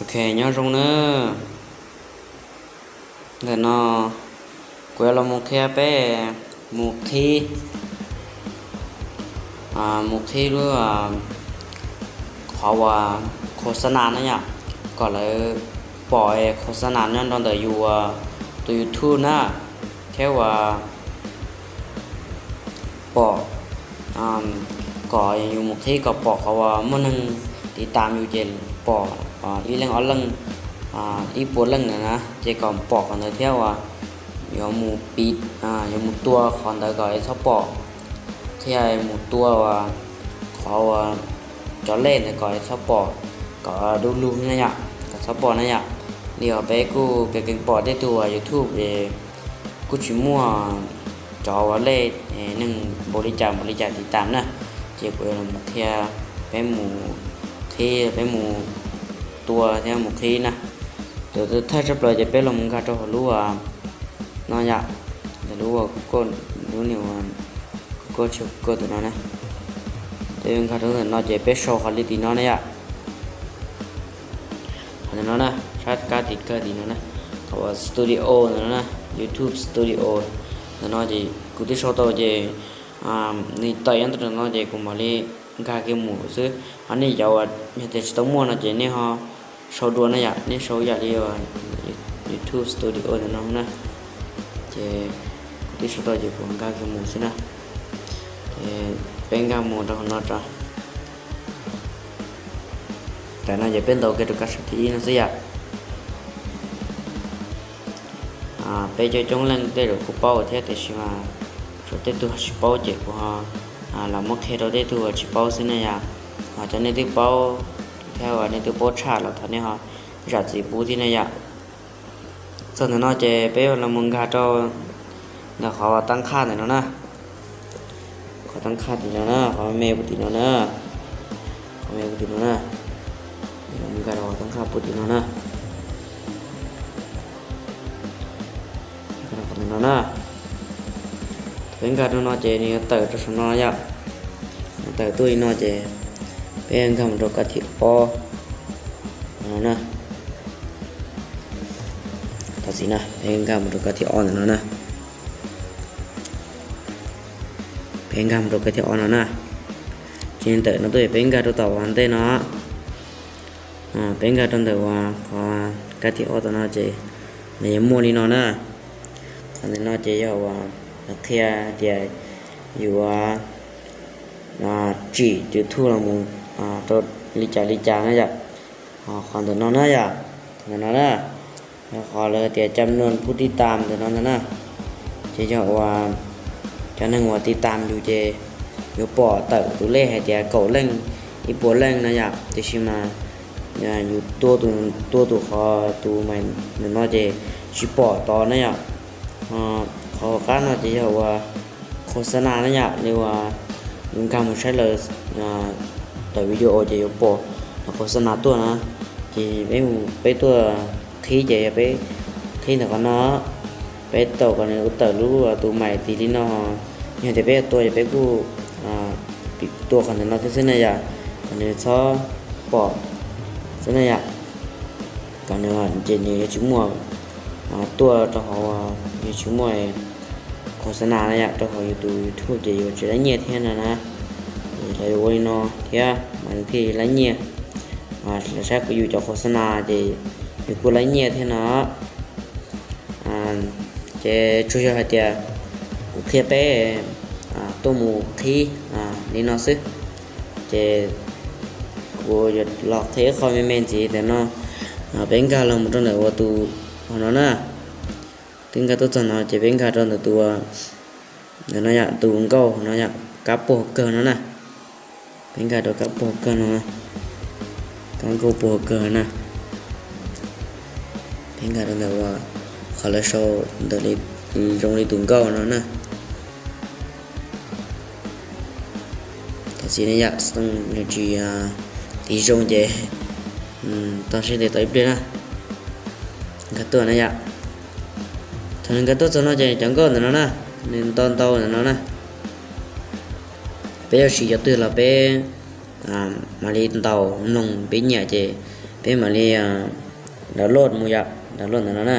Ok, nyob zoo na. Ntawm no kuv yuav los mus qhia peb mus qhib, mus qhib lub qhov uas khos xa nas na yom, kom lawv pom khos xa nas nyob rau ntawm yus tus YouTube na, thiab uas pom, kom yus mus qhib kom pom qhov uas muaj neeg tiv tam yus ces pom ib leeg ob leeg, ib puas leej ntawd na, ces kom pom qhov ntawd thiab uas yuav mus piv, yuav mus tua qhov ntawd kom es txhob pom, thiab mus tua uas qhov uas cov lej ntawd kom es txhob pom, kom du lug na yom, kom txhob pom na yom. Li uas peb kuj kev keev pom tej tug uas YouTube es kuj tsis muaj cov uas lej, neeg npaum li cas npaum li cas tiv tam na, ces kuv yuav los qhia peb mus qhib, peb mus tua thiab mus qhib na. Tus thawj tshaj plaws ces peb los mus nkag rau hauv lub no yom, lub uas kuv, lub niag uas kuv koj tsis kuv koj tus no na. Peb nkag rau ntawm no ces peb sau qhov li tim no na yom. Qhov ntawm no na, sab kab tim kawg tim no na, qhov uas studio ntawm no na, YouTube Studio. Ntawm no ces kuv twb sau tau ces nws tawm nyob ntawm no ces kuv mam li nkag kiag mus xwb. Ho nej cov uas yog tias tsis tau muaj no ces nej ho sau dua na yom, nej sau yam li YouTube Studio ntawm no na. Ces kuv twb sau tau ces kuv nkag kiag mus xwb na. Ces peb nkag mus rau hauv no tso. Tam no ces peb ntaus kiag rau kab sab thib ib no xwb yom. Peb coob coob leej tej zaum kuj paub thiab tiam sis mas tshuav tej tug tsis paub ces kuv ho los muab qhia rau tej tug tsis paub xwb na yom. Ho cov nej twb paub thiab uas nej twb paub tshaj los thov nej ho zam txim pub thiab na yom. Txog ntawm no ces peb los mus nkag rau ntawm qhov tab qhaj ntawm no na. Qhov tab qhaj tim no na, qhov me puv tim no na. Qhov me puv tim no na. Nkag rau qhov tab qhaj puv tim no na. Qhov no na. Peb nkag rau no ces nws yuav tawm rau saum no yom. Tawm tuaj li no ces peb nkag mus rau kab thib ob no na. Thov txim na, peb nkag mus rau kab thib ob ntawm no na. Peb nkag mus rau kab thib ob no na. Ces ntawm no tuaj peb nkag rau tom uas ntej no. Peb nkag rau ntawm uas qhov kab thib ob tom no ces nws yuav muaj li no na. Qhov ntawm no ces yog uas qhia tias yuav tsim YouTube los mus rau li cas li cas na yom. Qhov ntawm no na yom, qhov ntawm no na, yog qhov lawv tias cam nuam pub tiv tam ntawm no ntag na. Ces yog uas cov neeg uas tiv tam yus ces yuav pom tawm tus lej hais tias kaum leej, ib puas leej na yom, tiam sis mas yus tua tus, tua tus qhov tus mais ntawm no ces tsis pom tod na yom. Qhov qab no ces yog uas khos xa nas na yom, li uas yus nkag mus saib lawv tawm video ces yuav pom qhov khos xa nas tuaj na. Ces peb, peb tuaj qhib ces yog peb qhib ntawm qhov no, peb tau kom nws tawm lub tus mais tis li no. Yog tias peb yuav tua ces peb kuj tua qhov ntawm no thiab xwb na yom, kom nws txhob pom xwb na yom. Kom nws ces nws yuav tsis muaj tuaj rau hauv, yuav tsis muaj khos xa nas na yom, rau hauv yus tus YouTube ces yuav tsis lab nyiaj thiab no na. Lawv yuav ua li no thiab mas nws thiaj lab nyiaj. Lawv saib yus cov khos xa nas ces yus kuj lab nyiaj thiab no. Ces tsuas yog hais tias kuv qhia peb tuaj mus qhib li no xwb. Ces kuv yuav los qhia ib qho me me ntxiv tias no, peb nkag los mus rau ntawm ua tus hauv no na. Twb nkag tuaj txog no ces peb nkag rau ntawm tus, ntawm no yom, tus nkauj no yom, kab puag kawg no na. Peb nkag rau kab puag kawg no, kab nkauj puag kawg na. Peb nkag rau ntawm ua qhov lawv sau ntawm li, zoo li tus nkauj no na. Tam sim no yom, nws tsis tiv zoo ces tau sib ntes tau ib pliag na. Nkag tuaj na yom. Thaum nws nkag tuaj txog no ces cov nkauj ntawm no na, nws ntau ntau ntawm no na. Peb yuav siv cov twg los peb mam li ntaus mloog peb nyiam ces Peb mam li download mus yom, download ntawm no na.